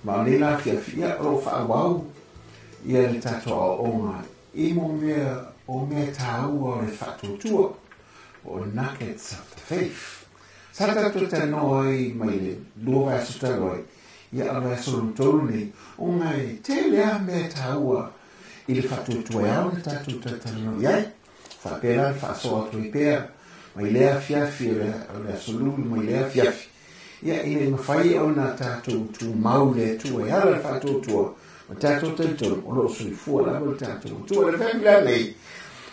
Ma o nei la fiafia o loo faaauau ia le tatou aoaoga i mo mea o mea tāua o le faatuatua o nuggets of the faith. Sa tatou talanoa ai mai le 2 vaiaso talu ai ia o le vaiaso lona tolu nei ona e tele lava mea tāua i le faatuatua e ao ona tatou talatalanoa i ai. Faapea la le faasoa atu ai pea mai lea afiafi o le aso lulu mai lea afiafi. Ia ina i mafai ona tatou tumau le Atua e ala le faatuatua ma tatou talitonu o loo soifua lava le tatou Atua. Le family lenei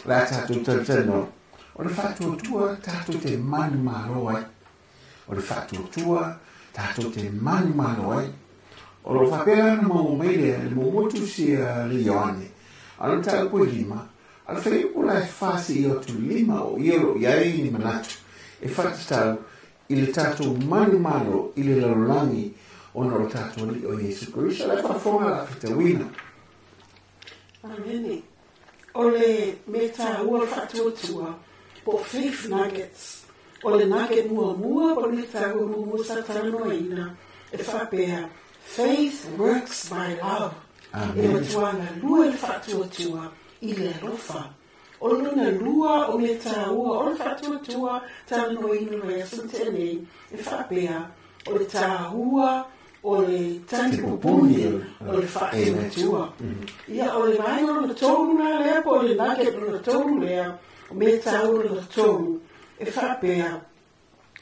la tatou talatalanoa o le faatuatua tatou te manumalo ai. O le faatuatua tatou te manumalo ai. O loo faapea la ona maua mai lea le muamua tusi a le Ioane a le mataupu e 5 a le fuaiupu la e 4 seia atu 5 o ia o loo i ai ni manatu e faatatau i le tatou manumalo i le lalolagi ona o le tatou Alii o Iesu Keriso. Le faafofoga la fetauina. Amene. O le mea tāua o le faatuatua po o faith nuggets. O le nugget muamua po o le mea tāua muamua sa talanoaina e faapea faith works by love. Amen. E matua galue le faatuatua i le alofa. O lona lua o mea tāua o le faatuatua talanoaina le vaiaso na tea nei e faapea o le tāua o le tanipupuni o le faatuatua. Ia o le vaega lona tolu la lea po o le nugget lona tolu lea o mea tāua lona tolu e faapea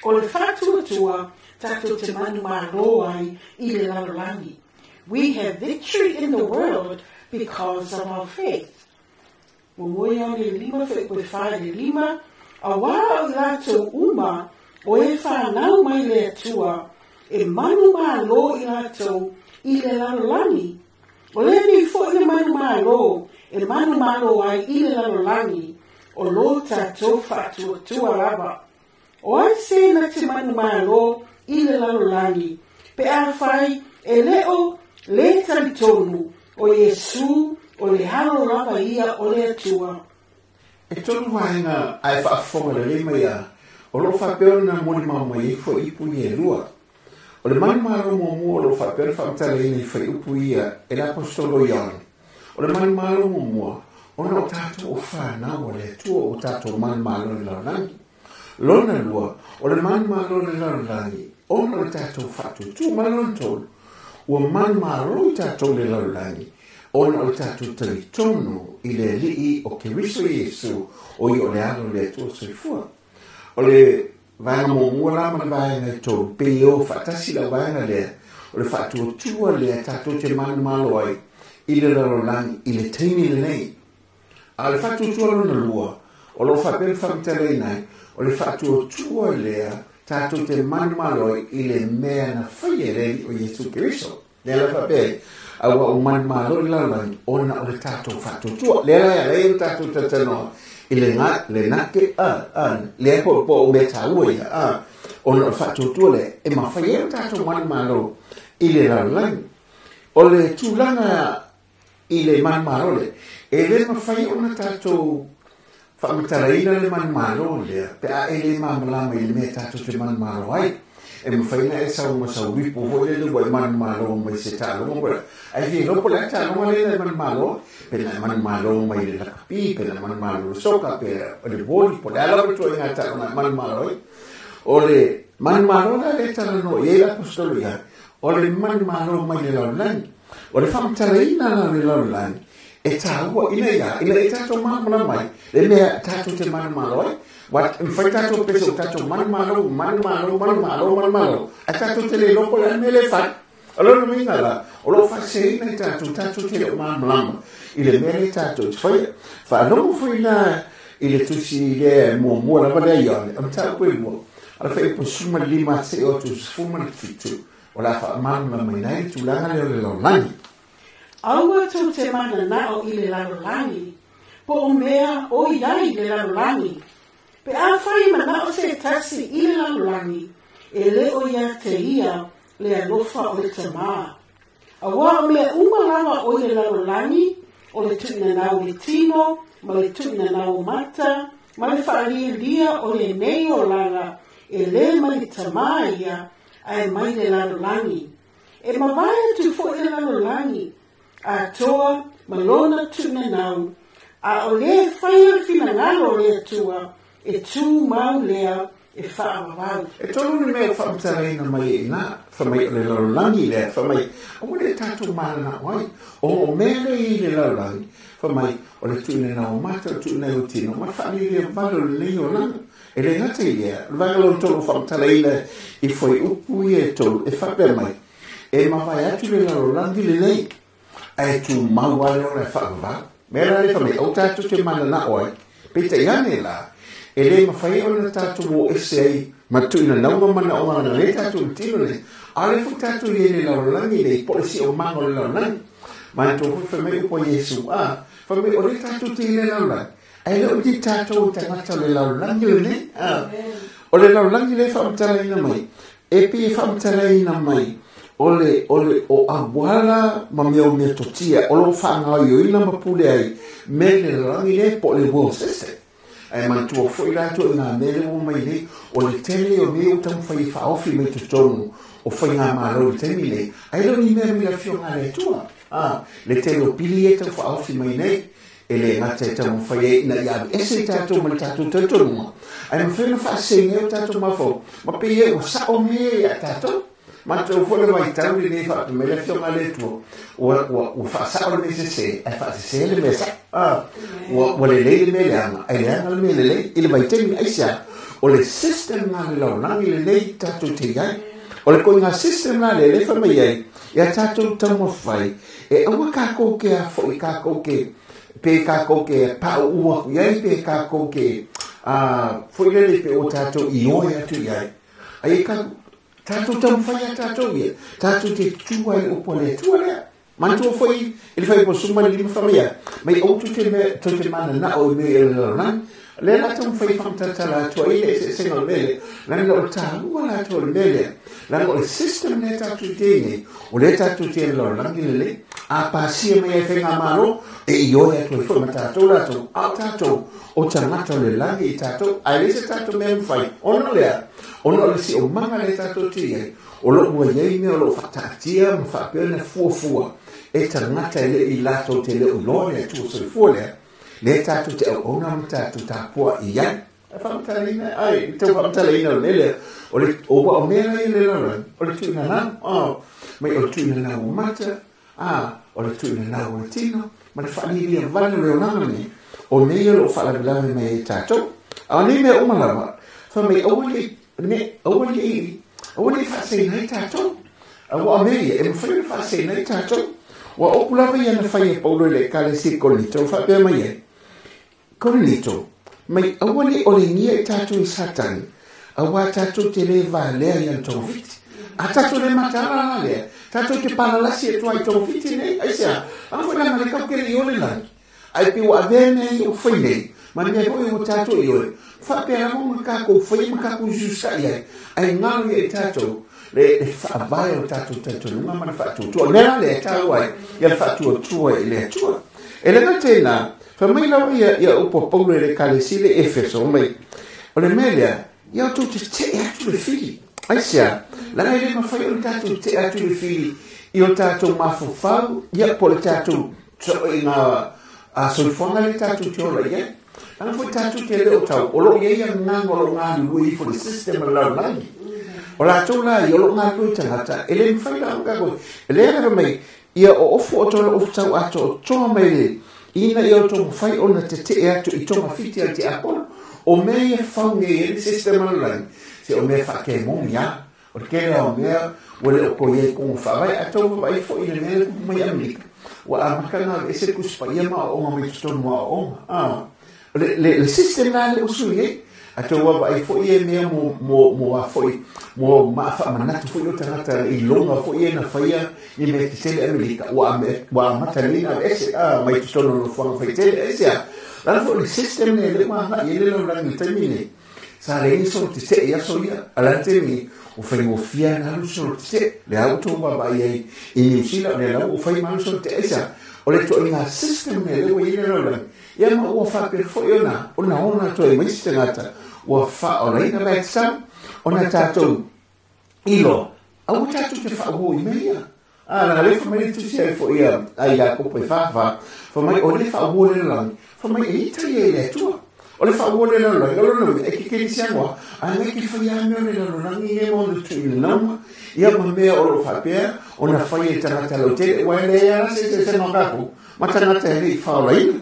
o le faatuatua tatou te manumalo ai i le lalolagi. We have victory in the world because of our faith. Muamua Ioane 5 fuaiupu e 4 i le 5, auā o i latou uma o e whanau mai le Atua, e manumalo i latou i le lalolagi. O lenei foi le manumalo, e manumalo ai i le lalolagi, o lo tatou faatuatua lava. O ai se na te manumalo i le lalolagi, pe afai e leo le talitonu o Iesu o le alo lava ia o le Atua. E tolu vaega ae faafofoga lelei mai a o loo faapea ona molimau mai ai fuaiupu ia e lua. O le manumalo muamua o loo faapea ona faamatalaina i fuaiupu ia e le Aposetolo Ioane. O le manumalo muamua ona o tatou o fanau a le Atua o tatou manumalo i le lalolagi. Lona lua, o le manumalo i le lalolagi ona o le tatou faatuatua. Ma le lona tolu, ua manumalo i tatou i le lalolagi ona o le tatou talitonu i le Alii o Keriso Iesu o ia o le alo o le Atua soifua. O le vaega muamua la ma le vaega e tolu, pei e o faatasi lau vaega lea, o le faatuatua lea tatou te manumalo ai i le lalolagi i le taimi lenei. A o le faatuatua lona lua, o loo faapea le faamatalaina ai, o le faatuatua lea tatou te manumalo ai i le mea na faia e le Alii o Iesu Keriso. Lea la faapea ai, aua o manumalo i le lalolagi ona o le tatou faatuatua. Lea la e ala ai ona tatou talatalanoa i le le nake a lea po o mea tāua ia a ona o le faatuatua lea e mafai ai ona tatou manumalo i le lalolagi. O le tulaga i le manumalo lea, e le mafai ona tatou faamatalaina le manumalo lea pe a e le malamalama i le mea tatou te manumalo ai. E mafaina e sau ma sau ripo foi le ua e manumalo mai se taaloga po ai fia iloa po le a taaloga lea na e manumalo pe na e manumalo mai le lakapi pe na e manumalo le soka pe o le voli po le a lava le tuaiga taaloga e manumalo ai. O le manumalo la lea e talanoa i ai le aposetolo i ai o le manumalo mai le lalolagi. O le faamatalaina la o le lalolagi e tāua ina ia, ina ia tātou malamalama ai, le mea tātou te manumalo ai. Wa mafai tātou pese o tātou manumalo, manumalo, manumalo, manumalo, ae tātou te le iloa po o le a le mea lea e fai. O lona uiga la, o lo o faaseseina i tātou, tātou te le o malamalama i le mea lea tātou te faia. Faalogo foi la i le tusi lea e muamua lava lea Ioane, o mataupu e lua, a le fuaiupu 15 seia oo atu i le 17, o le a faamalamalamaina ai le tulaga lea o le lalolagi. Aua tou te mananao i le lalolagi, po o mea o i ai i le lalolagi. Pe afai manao se tasi i le lalolagi, e le o ia te ia le alofa o le Tamā. Auā o mea uma lava o i le lalolagi, o le tuuinanau o le tino, ma le tuuinanau o mata, ma le faalielia o lenei olaga, e le mai le Tamā ia, ae mai le lalolagi. E mavae atu foi le lalolagi, atoa ma lona tuuinanau, a o le faia le finagalo o le Atua, e tu mau lea e faavavau. E tolu le mea ua faamatalaina mai e ina, fai mai o le lalolagi lea, fai mai, aua le tatou mananao ai, o o mea lea i le lalolagi, fai mai, o le tuuinanau o mata, o le tuuinanau o tino, ma le faalilia vale o lenei olaga. E le gata i lea, o le vaega lona tolu ua faamatalaina i fuaiupu ia e tolu, e faapea mai, e mavae atu le lalolagi lenei, ae tumau lava le ola e faavavau. Mea la lea fai mai, aua tatou te mananao ai, peitai ane la, e le mafai ona tatou o ese ai ma tuuinanauga manaoga na lea tatou i le tino nei, ʻaʻole foi tatou i ai i le lalolagi nei, po o le siomaga o le lalolagi. Manatua foi fai mai upu a Iesu, a, fai mai o lea tatou te i le lalolagi, ae le o ni tatou tagata o le lalolagi lenei. A, o le lalolagi lea e faamatalaina mai, e pei e faamatalaina mai o le, o le, o auala ma mea o mea totia o lo o faagaoioina ma pule ai me le lalolagi lea po o le world system. Ae manatua foi latou i ngā mea lea ua mai nei, o le tele o mea ua taumafai e faaofi mai totonu o faigamalo i le taimi nei, ae le o ni mea mai le Afioga a le Atua. A, le tele o pili ia e tau faaofi mai nei, e le gata e taumafai ai ina ia aveese i tatou ma le tatou talitonuga, ae mafai ona faasesega ai o tatou mafaufau, ma pei ai ua sao mea ia ia tatou. Matou foi le vaitau lenei faapea mai le Afioga a le Atua, ua, ua, ua faasao le mea sese, ae faasese le mea sao. A, ua, ua lelei le mea leaga, ae leaga le mea lelei. I le vaitaimi aisea, o le system la le lalolagi lenei tatou te i ai. O le koiga system la lea, lea fai mai ai, ia tatou taumafai, e aua kakou ke a foi kakou ke, pe kakou ke paʻuʻu aku i ai, pe kakou ke, a, foi lele pe o tatou ioe atu i ai. Ai e ka, tatou taumafai ia tatou ia, tatou te tutū ai i le upu a le Atua lea. Manatua foi i le fuaiupu 15 fai mai ai, mai aua tou te mea, tou te mananao i mea i le lalolagi. Lea la taumafai e faamatala atu ai le eseesega o le mea lea, leaga o le taua latou o le mea lea, leaga o le system lea tatou te i nei, o lea tatou te i le lalolagi lelei, a pasia mai ai faigamalo, e ioe atu ai foi ma tatou latou, a o tatou, o tagata o le lagi i tatou, ae leai se tatou mea e mafai, ona o le a? Ona o le siomaga lea tatou te i ai, o lo o ua i ai mea o lo o faataatia ma faapea ona fuafua e tagata e le i latou te le o iloa le Atua soifua lea, lea tatou te auauna ma tatou tapuai i ai. E faamatalaina, ai, le tau faamatalaina o le mea lea, o le, o ua o mea la ia le lalolagi, o le tuuina lau, mai o le tuuina lau o mata, a, o le tuuina lau o le tino, ma le faalialia vale o le olaga lenei, o mea ia o lo o faalavelave mai ai tatou. A o nei mea uma lava, fai mai aua le, ne, aua le, aua le faaseina ai tatou. Aua o mea ia, e mafai ona faaseina ai tatou. Ua opu lava ia na fai e Paulo i le Ekalesia i Korinito, ua faapea mai ai, Korinito, mai aua le olegia i tatou e Satani, auā tatou te le valea i ana togafiti. A tatou le mataala la lea, tatou te palalasi atu ai i togafiti nei, aisea, a foi lana le kau kele i ole lagi. Ai pe ua avea mea ia ua fai nei, ma le mea foi ua tatou i oe, faapea lava ona kakou faia ma kakou ususaʻi ai, ae galo ia i tatou le, le faavae o tatou talitonuga ma le faatuatua. O le mea la lea e taua ai ia le faatuatua i le Atua. E le gata i lena, fai mai lava ia, ia upu a Paulo i le Ekalesia i le Efeso, mai, o le mea lea, ia outou tetee atu le fili. Aisea, laga e le mafai ona tatou te'e atu i le fili i o tatou mafaufau, ia po o le tatou so'oiga soifuaga le tatou te ola i ai. Laga foi tatou te le o tau, o loo i ai agaga o loo galulue ifo le system o le lalolagi. O latou la ia o loo galulue tagata, e le mafai la ona tatou, e lea lava mai, ia o ofu o tolo ofu tau ato o toa mai le, ina ia o tō mawhai ona te te atu i tonga fiti al te apolo. O mea ia fau nei e le system o le lalolagi, se o mea whaake mongi a. O te kere o mea, ua le o ko iei kongo whaawai, a tau wawai fo i le mea le kupu mai Amerika. Ua a maka ngā ese kuspa ia ma o onga mai totonu a o onga. Le system la le usu iei, a tau wawai fo i e mea mo a fo i, mo maa manatu fo i o tangata i longa fo i e na whaia ni mea te tele Amerika. Ua a mata lina ese mai totonu no fuanga whai tele ese a. Lana fo le system ne le maha i le laurangi taimi nei. Sa le ni so te te ia so ia, a la te mi, o whai ngō fia nā lu so te te, le au tō wā i ai, i New Zealand, le lau o whai malu so te esa, o le to i ngā system ne le ua i le laurangi. Ia ma ua whapea fo i ona, ona ona toi e maisi tangata, ua wha o reina mai te sau, ona tātou ilo, au tātou te wha i mea. A na le wha mai tusi ai fo ia, ai ia kopo i whawha, wha mai o le wha o le lalolagi, wha mai e ita ia i le atua. O le wha o le lalolagi, o le e kikeri siangwa, a ngai ki whai a mea o le lalolagi e mo le tui le nauma, ia ma mea o lo whapea, o na whai e tangata lau tele, wa ele e ara se se se no ma tangata e le i whaolaina.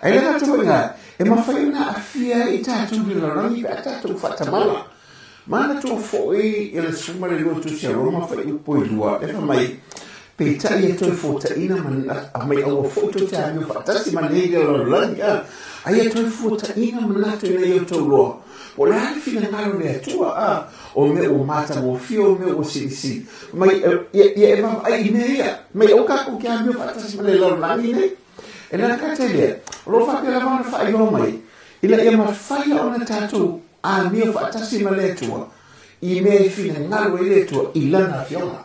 Ai le ngata ngā, e mawhai ona awhia i tātou le lalolagi pe a tātou whatamala. Mana tō fo i le suma le lua tusi a Roma whai upo i lua, e whamai, pe tai e toi fōtaina a mai aua fō te amio whaatasi ma nei le lalolagi a. Ai e toi fōtaina manatu ina i o tau loa. O le hali whina ngaro le atua a. O mea o mata mō whio, o mea o sirisi. Mai ia e mawa ai i mea ia. Mai o kako ki amio whaatasi ma le lalolagi nei. E nana ka te lea, o lo whapea lava ona whaailoa mai. Ina ia mawhaia ona tātou amio whaatasi ma le atua. I mea i whina ngaro e le atua i lana whionga.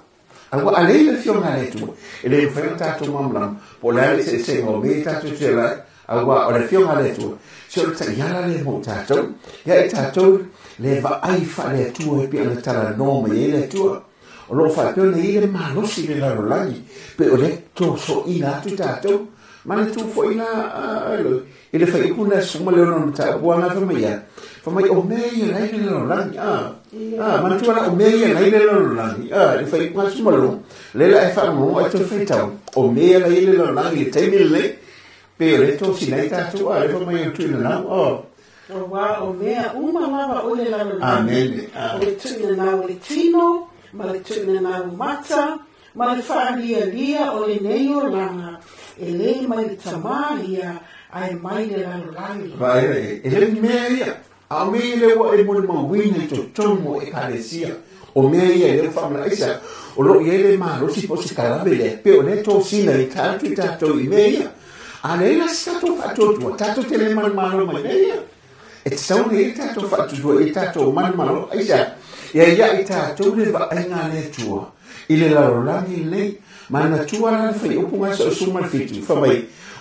Aua a leila whionga le atua. E le mwhai o tātou mamlam, po le ale se se ngō me tātou te lai, aua o le whionga le atua. Se o le taiala le mō tātou, ia e tātou le vaai wha le atua e pia le tala nō mai e le atua. O lo whapea nei le malosi le lalolagi, pe o le tō so ina atu tātou. Mana tū fo ina i le whai upuna suma le ono mata apuanga whamai ia. Whamai o mea ia lai le lalolagi. Mana tū ala o mea ia lai le lalolagi. Le whai upuna suma lo. Lela e whaangongo ai tō whaitau. O mea ia lai le lalolagi le taimi le. Pe o le tō sinai tātou a le whamai o tūina nau. O wā o mea uma lava o le lalolagi. Amen. O le tūina nau le tino, ma le tūina nau mata, ma le whaalia lia o le nei o langa. E le mai le tamaria, ai mai le lalolagi. Vai, e le mea ia. A mea le ua e mole mawina i tō tomo e kalesia. O mea ia e le whamana aisa. O lo ia le malosi po se kalawe le. Pe o le tō sina i tātou i tātou i mea ia. A le ila si tātou whaatuatua. Tātou te le manumalo mai mea ia. E te saune i tātou whaatuatua i tātou manumalo aisa. Ia ia i tātou le vaaiga le atua. I le lalolagi nei. Mana tua la whai upunga sa usuma whitu. Whamai,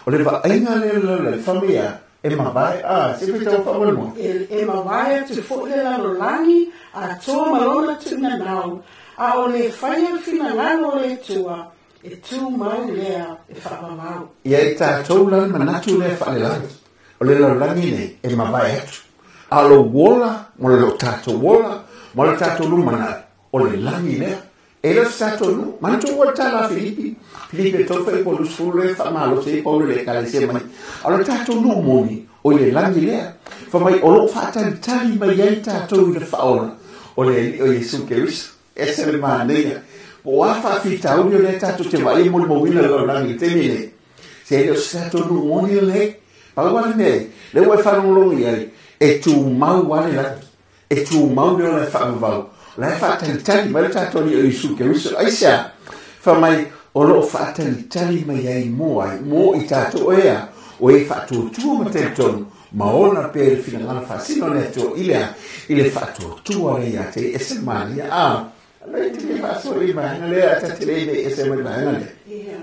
o le vaaiga le lalolagi, whamai ia, e mawae, a, se whitau whamanua. E mawae atu fo le lalolagi, a toa malona tuna nau, a o le whaia whina ngaro le tua, e tū mau lea e whaamamau. Ia e tātou la manatu le whaalelagi. O le lalolagi nei, e mawae atu. A lo wola, mo le tātou wola, mo le tātou lumana, o le langi lea. E le sato nu, manatu o tala Filipi, Filipi tō whai po lusfulu le whamalo se i paulu le kalesia mai. A lo tātou nu moni, o le langi lea. Whamai o lo whaatalitali mai ai tātou i le whaola. O le o Yesu Keriso, e se le māneia. Po a whaafitauri o le tātou te wae moli mawina lo langi te mene. Se le o sato nu moni le, pau wale mea, le ua e whanongolongi ai, e tū mau wale langi, e tū mau le o le whaamavau. La e whaatalitali mai le tātou ni o Yesu Keriso. Aisa, whamai o lo whaatalitali mai ai mō ai, mō i tātou ea, o e whaatuatua ma te tonu, ma ona pe le whina ngana whaasino le atua i lea, i le whaatuatua le ia te e se mania. A, le te le whaaso i mahinga lea, a te le e se mai mahinga lea. Ia,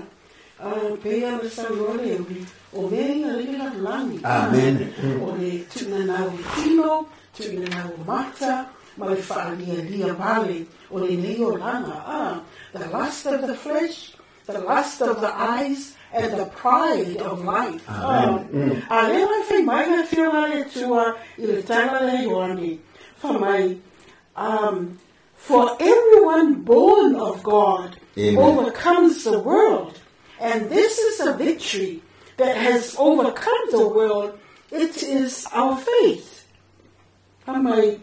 pea le saunoa le uri, o mea ia le lalolagi. Amen. O le tūna nau tino, tūna nau mata, ma le faalialia vale o lenei olaga, the lust of the flesh, the lust of the eyes, and the pride of life. A lea mai fai mai le afioga a le Atua i le tala lea Ioane, fa mai, for everyone born of God Amen. Overcomes the world. And this is a victory that has overcome the world. It is our faith. Fa mai,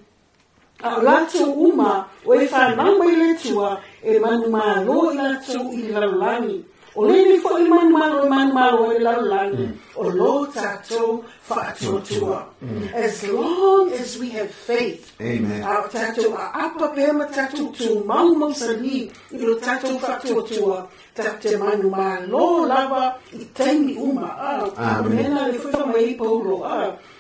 a o latou uma o e fanau mai le Atua e manumalo i latou i le lalolagi. O lenei foi manumalo e manumalo ai le lalolagi, o lo tatou faatuatua. As long as we have faith, Amen. a o tatou aapa pea ma tatou tumau mausali i lo tatou faatuatua, tatou te manumalo lava i taimi uma. Amen. O mea le foi fa mai Paulo,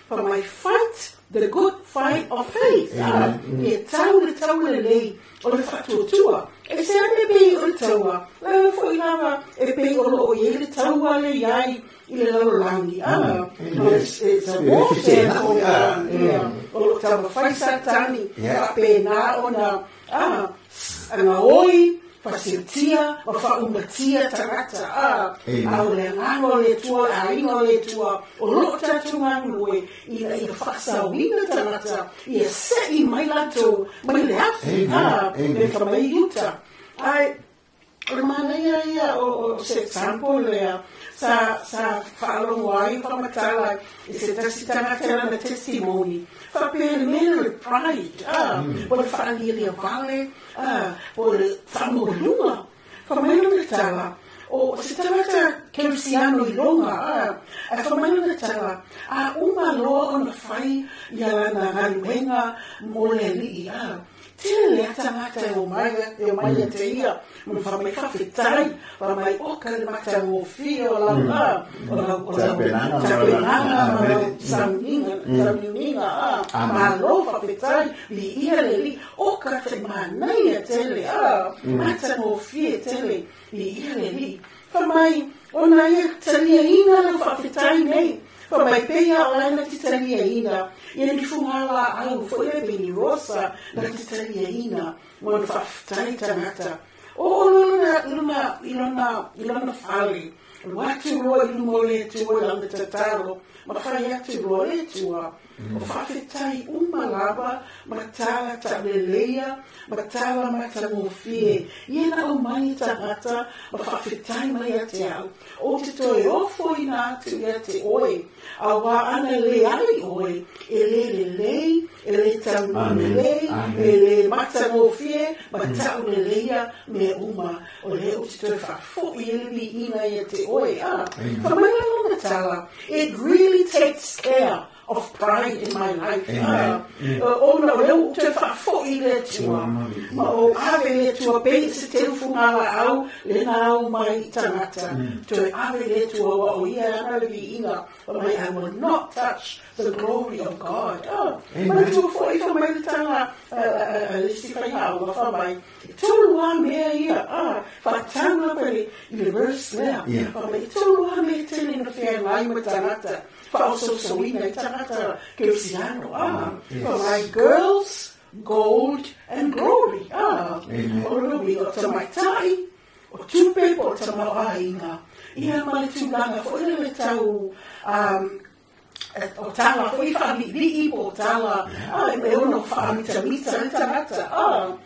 fa mai fight the good fight of faith. Amen. E tau le tau lelei o le faatuatua. E se ane pei o le taua, la foi lava e pei o loo i le taua le iai i le lalolagi. Amen. It's a warfare going on. Yeah. O lo taumafai Satani, faapena ona gaoi, fasiltia, ma faaumatia tagata. Amen. A o le agaga o le Atua, le aiga o le Atua, o loo tatou galulue ina ia faasaoina tagata, ia se'i mai latou mai le afi, Amen. Amen. le fa mai uta. Ai, o le manaia ia o se example lea, sa faalogo ai faamatala i se tasi tagata lana testimony. Faapea le mea o le pride, o le faalialia vale, o le faamaualuga. Fa mai lana tala, o se tagata kerisiano i loga, ae fa mai lana tala, a uma loa ona fai ia lana galuega mo le alii, tele le tagata e o mai ia te ia, ma fa mai faafetai, fa mai oka le matagofie o lau, o lau, o lau, Tapenaga ma tapenaga ma lau Amen. sauniga, sauniuniga, malo faafetai, viia le alii, oka te manaia tele, matagofie tele, viia le alii. Fa mai, ona ia taliaina le faafetai nei, fa mai pea o laina te taliaina, ia ni fugala au foi le beni rosa na te taliaina, mo na faafetai tagata. O lona, ilona, ilona, ilona fale, alu atu loa i luma o le Atua i lana tatalo, ma fai atu loa le Atua. O faafetai uma lava, ma tala tauleleia, ma tala matagofie, ia na o mai tagata, ma faafetai mai ia te au. O te toe ofo ina atu ia te oe, a wā ana le ai oe, e le lelei, e le taunelei, Amen. e le matagofie, ma tauleleia mea uma. O le o te toe faafoi e le viiga ia te oe. Amen. Fa mai lana tala, it really takes care of pride in my life. Amen. Ona o leo te faafoi le Atua. Ma o ave le Atua pei se teu fugala au, le na au mai tagata. Toe ave le Atua wa o ia ana le viiga. Fa mai, I will not touch the glory of God. Amen. Ma le tua foi fa mai le tala, le si whai au, fa mai, e tolu a mea ia, fa tau lava i le verse lea. Fa mai, e tolu a mea tele na whia ngai ma tagata. Fa o sosoina i tagata kerisiano. Yes. Fa mai, girls, gold and glory. Amen. O lo wi o tamaitai, o tupe po o tamaoaiga. Ia ma le tulaga foi le tau, o tala foi whaamili'i po o tala, e ono whaamitamita le tagata.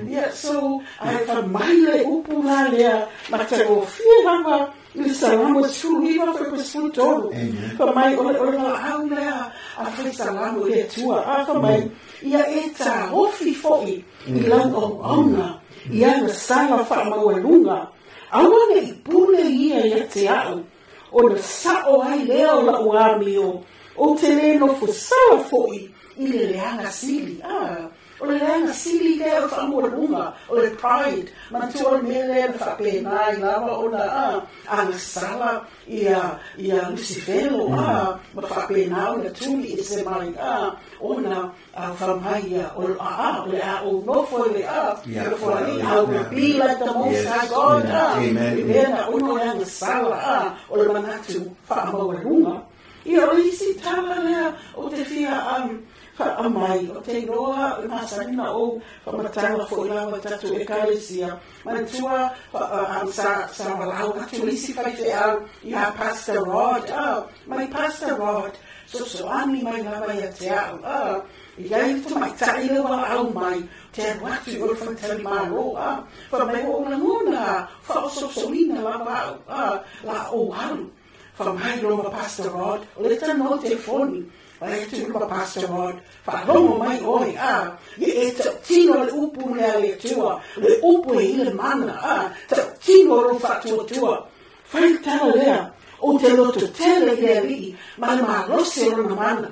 Yeah, so, ai fa mai le upu la lea, matagofie lava i le Salamo 19 foi pa 13. Amen. Fa mai o le valaau lea a fai Salamo i le Atua. Fa mai, ia e tāofi foi i lau auauna, i ana sala faamaualuga. Aua nei pule ia ia te au, o na sao ai lea o lau amio, o te le nofo sala foi i le leaga sili. O le leaga sili lea o faamaualuga, o le pride, manatua o le mea lea na faapena ai lava ona ana sala ia Lucifero, ma faapena ona tuli e se mai, ona fa mai ia, o o le a o nofo i le nofo ai, I will be like the Most High God, Amen. I mea na ono le ana sala, o le manatu faamaualuga. Ia o le isi tala lea o te fia Wha mai o te roa le masani na o whamatanga fo i lawa tatu e kalesia. Manatua sa walau atu lisi whai te au i ha Pastor Rod. Mai Pastor Rod, so ani mai lawa ia te au. Ia i te mai tai le walau mai te watu o le whantali malo. Wha mai o langona, wha o so ina lawa au, la o haru. Wha mai loma Pastor Rod, o le tano te foni. Vai atu ma Pastor Rod, wha mai oi, ia e tino le upu lea le tua, le upu e ile mana, tino ro whatua tua. Whai tala lea, o te loto tele i le alii, ma le malose o lona mana.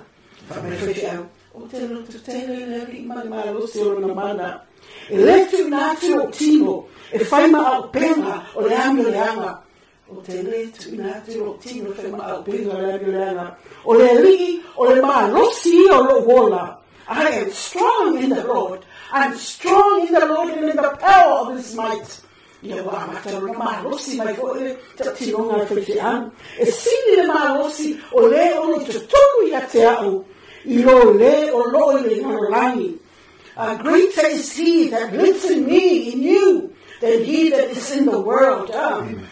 Wha mai whai au, o te loto tele i le alii, ma le malose o lona mana. E le tu ina atu o tino, e whai ma au penga o le amio leanga. O te le tu ina atu o tino, whai ma au penga o le amio leanga. O le alii, o le malosi o lo wola. I am strong in the Lord. I'm strong in the Lord and in the power of his might. Ia wa mata lona malosi mai fo ele ta tinonga whai te au. E sini le malosi o le o le totonu ia te au. I lo le o lo i le ngalolangi. Greater is he that lives in me, in you, than he that is in the world.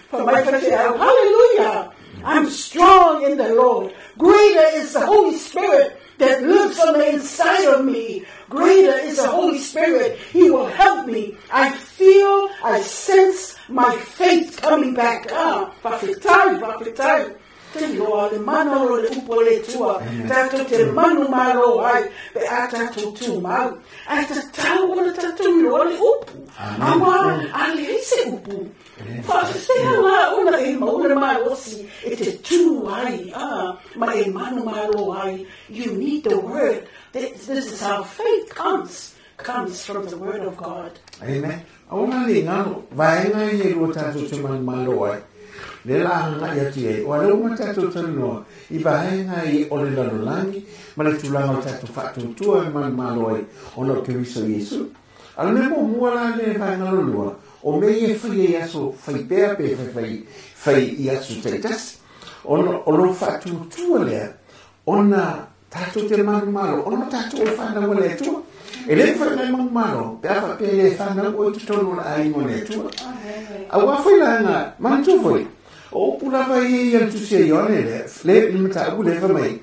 For my hallelujah. I'm strong in the Lord. Greater is the Holy Spirit that lives on the inside of me. Greater is the Holy Spirit. He will help me. I feel, I sense my faith coming back. Whawhetai, whawhetai. Te loa le mana o le upo le tua. Tātou te manu malo ai. Pe a tātou tū mau. Ai ta tau o le tātou loa le upu. Awa, a le ese upu. Whawhea la ona e mauna malosi e te tū ai. Ma e manu malo ai. You need the word. This is how faith comes. Comes from the word of God. Amen. Awana le ngalo, vaenga i e rua tātou te manu malo ai. Le la hanga ia tu ei, o ale uma tātou tanoa, i vaenga i o le lalolangi, ma le tūlanga o tātou whaatutua e manu malo ai, o no ke wiso Yesu. Ale me mo mua la le vaenga lolua, o me e whai e aso whai pea pe whai whai i aso teitasi. O lo whaatutua lea, ona tātou te manu malo, ona tātou o whanau le atua. E le whai ngai manu malo, pe a whapea le whanau o tutonu la aingo le atua. A ua whai la ngā, manu whai. O pula vai e ia tusia ione le, le mata u le whamai,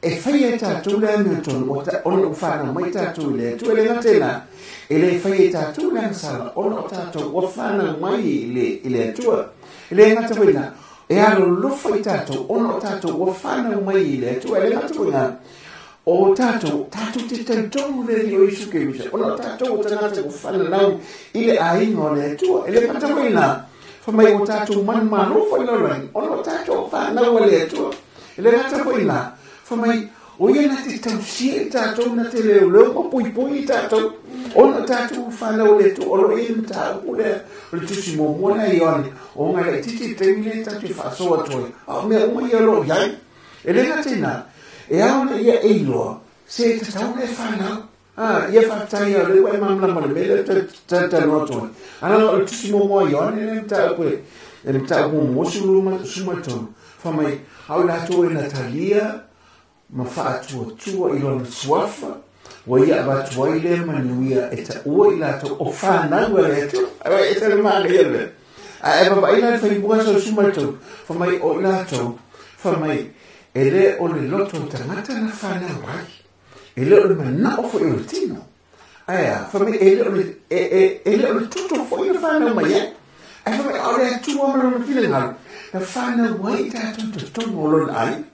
e whai e tātou le amio tonu, ona o whanau mai tātou le atua le ngatena, e le whai e tātou le angsala, ona o tātou o whanau mai i le atua. E le ngata wina, e alo lofa i tātou, ona o tātou o whanau mai i le atua, e le ngata wina, o tātou, tātou te tantonu le rio isu ke wisa, ona o tātou o tangata o whanau i le aingo le atua, e le ngata wina, whamai o tātou manu manu whai laurangi, ona o tātou whanau le atua. E le ngata whaina, whamai o ia na te tausia i tātou, na te leo leo, ma pui pui i tātou, ona o tātou whanau le atua, o lo e mta o le tusi mōmona i one, o ngai le titi te wile tātou whaasoa toi, a mea uma ia lo iai. E le ngata ina, e aona ia eiloa, se te tau le whanau. Ia whaatai au le wai mamla le mele tanoa toi. Ana o le tusi momoa i one, e mta au e mta au momo suma tonu. Whamai, au lātou e Natalia, ma whaatua tua i lona suafa, wa ia avatua i le manuia e ta ua i lātou o whanau e le atua. Ai e tele maana ia le. A e baba ina whai mua sau suma tonu. Whamai o lātou, whamai, e le o le loto tangata na whanau ai. E le o le manao fo e o le tino. Aia, whamai e le o le tuto fo i le whanau mai e. Ai whamai o le atua ma lona while ngalo. Na whanau ai tātou te tono o lona ai.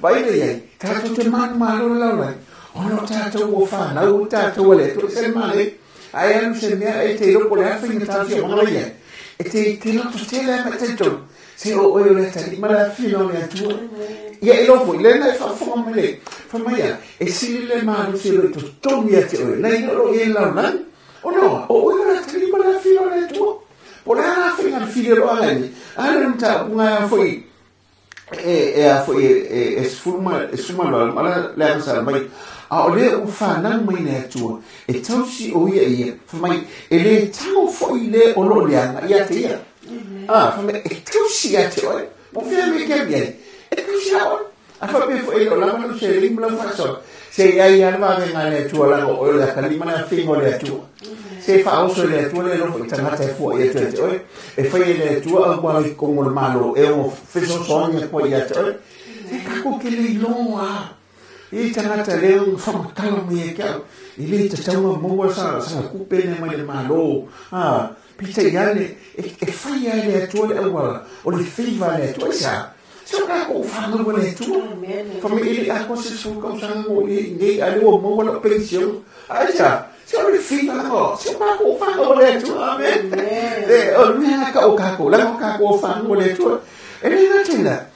Vai le iai, tātou te manu malo lau ai. Ono tātou o whanau, tātou o le atua se male. Ai anu se mea e te loko le awhi nga tātou o mangala ia. E te loto tele ama te tonu. Se o oe o le atari, ma la whina o le atua. Ia e lofo, i lena e whaafonga mele. Whamaia, e sili le malo se lo i to tonu ia te oe. Nei no i e lau nani. O noa, o oe o le atari, ma la whina o le atua. Po le ana whina whina lo angani. Ana mta unga a foi e a foi e suma lo mala le ansa mai. A o le u whanau mai le atua. E tausi o ia ia. Whamai, e le tau foi le o lo leanga ia te ia. Whamai, e tausi ia te oe. Po whia me ke mea. E tausi a oe. Afa pe fo e o lava no se lima lau faasoa. Se i ai ia le vavega a le Atua laga o oe o le atalii ma le afiga o le Atua. Se faaoso i le Atua le alofa i tagata e fua ia te oe. E fai e le Atua auala i totonu o le Malo e ono fesoasoani atu ai ia te oe. Se tatou te le iloa i tagata le ono faamatala mai ia te au. E le tatau ona maua sana tupe lea mai le Malo. Peitai ane, e fai lava e le Atua le auala o le feiva a le Atua. Aisea? Se o tatou fanau a le Atua. Fai mai e le i atoa se 10 tausaga na ou i ai i inei, a o lea ua maua lau penisione. Aisea? Se o le feiva lava, se o tatou fanau a le Atua. Amen. O le mea lena tau o tatou, leaga o tatou o fanau a le Atua. E le gata i lea,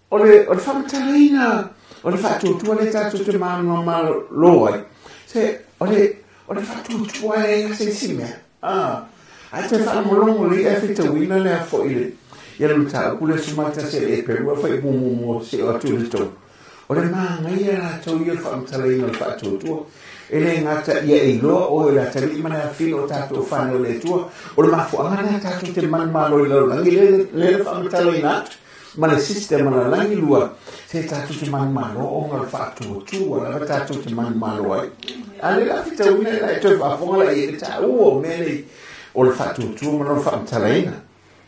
o le faamatalaina o le faatuatua lea tatou te manumalo ai, se o le faatuatua e leai se isi mea. Ae toe faalogologo lelei ae faitauina lea foi le ia le mataupu lea 11 e le Eperu a fai muamua se o atu i le 3. O le manaia latou ia o le faamatalaina o le faatuatua. E le gata ia e iloa oe o le atalii ma le afino o tatou fanau i le Atua. O le mafuaaga lea tatou te manumalo i le lalolagi lea na faamatalaina atu ma le system a lalagi lua se tatou te manumalo ona o le faatuatua lava tatou te manumalo ai. A le la fitauina e la e toe faafofoga la i le taua o mea nei o le faatuatua ma lona faamatalaina.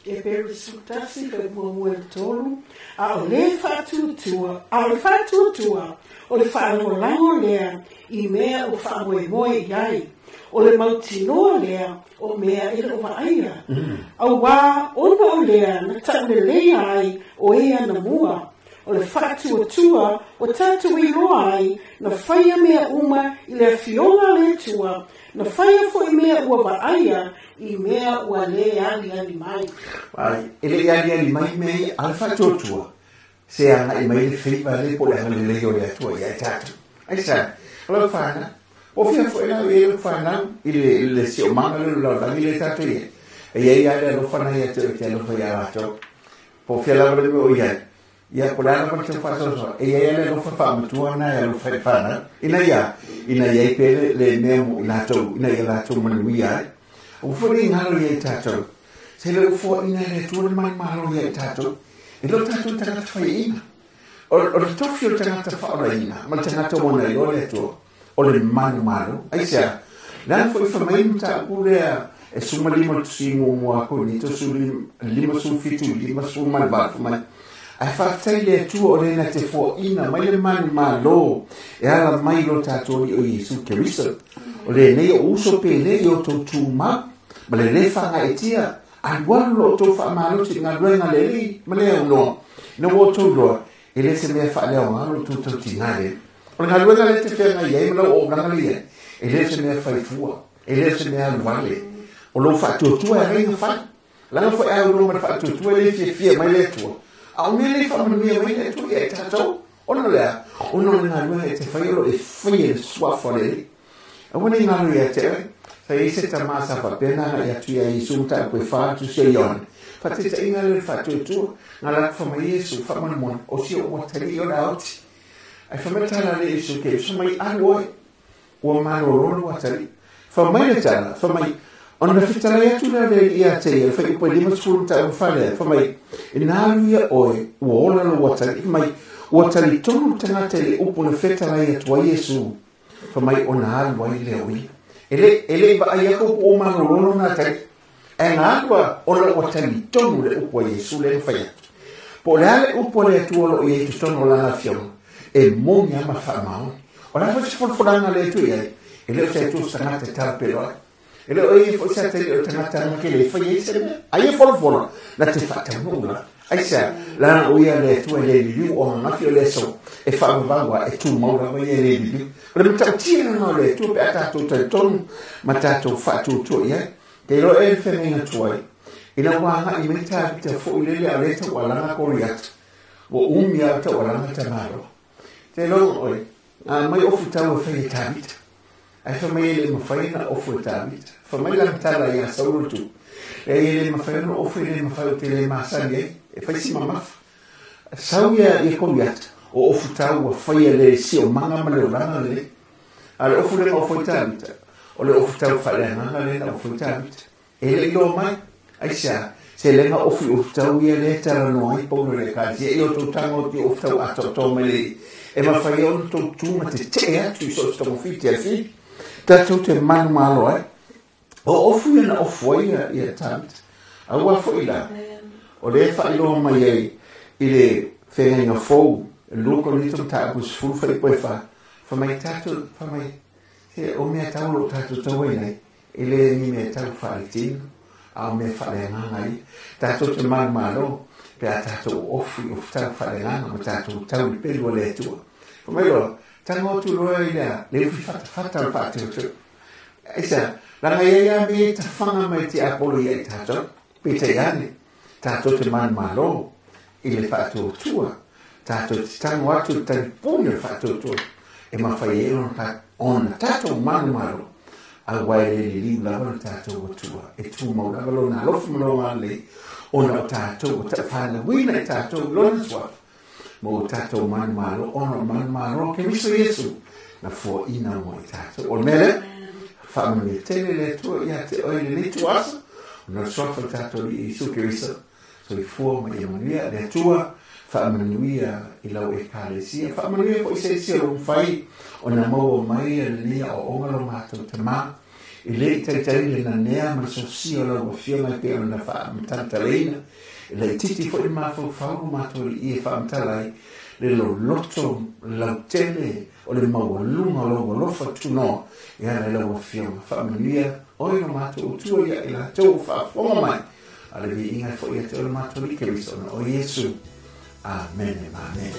Eperu 11 fai muamua i le 3, a o le faatuatua, a o le faatuatua o le faalagolago lea i mea ua faamoemoe i ai, o le mautinoa lea o mea e le o vaaia. Auā ona o lea na tauleleia ai o e anamua, o le faatuatua ua tatou iloa ai na faia mea uma i le afioga a le Atua, na faia foi mea ua vaaia i mea ua le aliali mai. Ai, e le i aliali mai mea ia, a o le faatuatua, se agai mai le feiva le po o le agalelei o le Atua ia i tatou. Aisea? O lau fanau, ua fia foi lau i ai lau fanau i le siomaga lea o le lalolagi lea tatou i ai. E i ai lava le alofa na ia te oe e te alofa ia latou. Po o fea lava le mea o i ai. Ia, po o le a lava le tau faasoasoa, e i ai lava le alofa faamatua lena e alofa ai i le fanau. Ina ia i pea le mea mo i latou, ina ia latou manuia ai. Ua foi le galo ia i tatou. Se le ua foaiina e le Atua le manumalo ia i tatou. E le o tatou tagata faiaina. O le tofi o le tagata faaolaina ma le tagata ua na iloa le Atua, o le manumalo. Aisea? Leaga foi fai mai le mataupu lea e 15 le tusi muamua a Korinito 57 58 fai mai, ae faafetai i le Atua o le na te foaiina mai le manumalo e ala mai lo tatou Alii o Iesu Keriso. O lenei o uso pele i o tou tumau ma le le faagaeetia alualu lo outou faamalosi i galuega a le Alii ma le aunoa, ina ua outou iloa e le se mea faaleaoga lo outou tautiga lea. O le galuega lea e te feagai ai ma lau auaunaga lea i ai, e le o se mea faifua, e le o se mea aluale. O lou faatuatua e alai ona fai. Leaga foi a aunoa ma le faatuatua e le fiafia mai le Atua. A o mea le faamanuia mai le Atua ia i tatou, ona o le a? Ona o le galuega e te fai o lo o e faia i le suafa o le Alii. Aua ne i galo ia te oe. Sa i ai se tama sa faapea ona agai atu ia Iesu mataupu e fa atu sia Ioane. Faataitaiga lea o le faatuatua, na alu atu fai mai Iesu, faamolemole, o si ou atalii o le aoti. Ae fai mai le tala a le Iesu ke uso mai alu oe, ua malolo lou atalii. Fai mai le tala, fai mai, ona fetalai atu lea o le Alii ia te ia, le fuaiupu e 50 mataupu fa lea, fai mai, ina alu ia oe, ua ola lou atalii. Fai mai, ua talitonu le tagata i le upu na fetalai atu ai Iesu. Fai mai ona alu ai lea o ia. E le i vaai atu po o malolo lona atalii. Ae na alu a ona ua talitonu le upu a Iesu lea na fai atu. Po o le a le upu a le Atua o lo o i ai i totonu o lana afioga, e moni lava ma faamaoni. O le a foi se folafolaga a le Atua i ai, e le o se Atua o se tagata e talapelo ai. E le o ia foi se atalii o le tagata na ke le fai ai se mea. Aia folafola, na te faataunuu la. Aisea, leaga o ia le Atua e le liliu o ananafi o le aso e faavavau a e tumau lava ia e le liliu. O le matautia lena o le Atua pe a tatou talitonu ma tatou faatuatua i ai. Te iloa e le feagaiga tuai, ina ua agai mai Tavita foi lele a o lea taualaga Koliata, ua umi lava taualaga tamaloa. Te iloa oe, na mai ofu tau e fai e Tavita. Ae fai mai e le mafai ona ofu e Tavita. Fai mai lana tala ia Saulo le tupu, leai e le mafai ona ofu, e le mafai ou te le masani ai, e fai si mamafa. Sau ia Koliata, o ofu tau ua faia le siomaga ma le olaga lelei. A o le ofu lea na ofu ai Tavita, o le ofu tau faaleagaga lea na ofu ai Tavita. E le i iloa mai, Aisea? Selega ofu i ofutau ia lea e talanoa ai Paulo i le Ekalesia, i o tou tago atu i ofutau atoatoa mai le e mafai ai ona tou tu ma tetee atu i so o se togafiti a le fili. Tatou te manumalo ai. O ofu ia na ofu ai ia Tavita. Aua foi la, o lea e faailoa mai ai i le Feagaiga Fou, 2 Korinito mataupu 10 fuaiupu e 4, fai mai tatou, fai mai, se o mea tau o lo o tatou tau ai nei, e le ni mea tau faaletino, a o mea faaleagaga ia. Tatou te manumalo pe a tatou ofu i ofutau faaleagaga ma tatou tau i le pelu a le Atua. Fai mai loa, tago atu loa i le ufi fatafata o le faateoteo. Aisea? Leaga e i ai lava mea e tafaga mai tiapolo ia i tatou, peitai ane, tatou te manumalo i le faatuatua, tatou te tago atu i le talipuni o le faatuatua e mafai ai ona tatou manumalo, aua e le liliu lava lo tatou Atua, e tumau lava lona alofa ma lona agalelei, ona o tatou ua taʻafanauina i tatou i lona suafa, ma ua tatou manumalo ona o le manumalo a Keriso Iesu na foaina mo i tatou. O le mea lea, faamanuia tele le Atua ia te oe i lenei ituaso, ona o le suafa o le tatou Alii Iesu Keriso. Soifua ma ia manuia. Le Atua, faamanuia i lau Ekalesia, faamanuia foi se isi o lo mafai ona maua mai lenei aoaoga lo matou Tama, e le i taitai le nanea ma le sosia o lau Afioga e pei ona faamatalatalaina, e laitiiti foi le mafaufau o matou alii e faamatala ai le loloto lautele o le maualuga o lou alofa tunoa e ala i lau Afioga. Faamanuia oe lo matou Atua ia i latou ua faafofoga mai, a le viiga e foi ia te oe lo matou Alii Keriso ona o Iesu. Amene ma amene.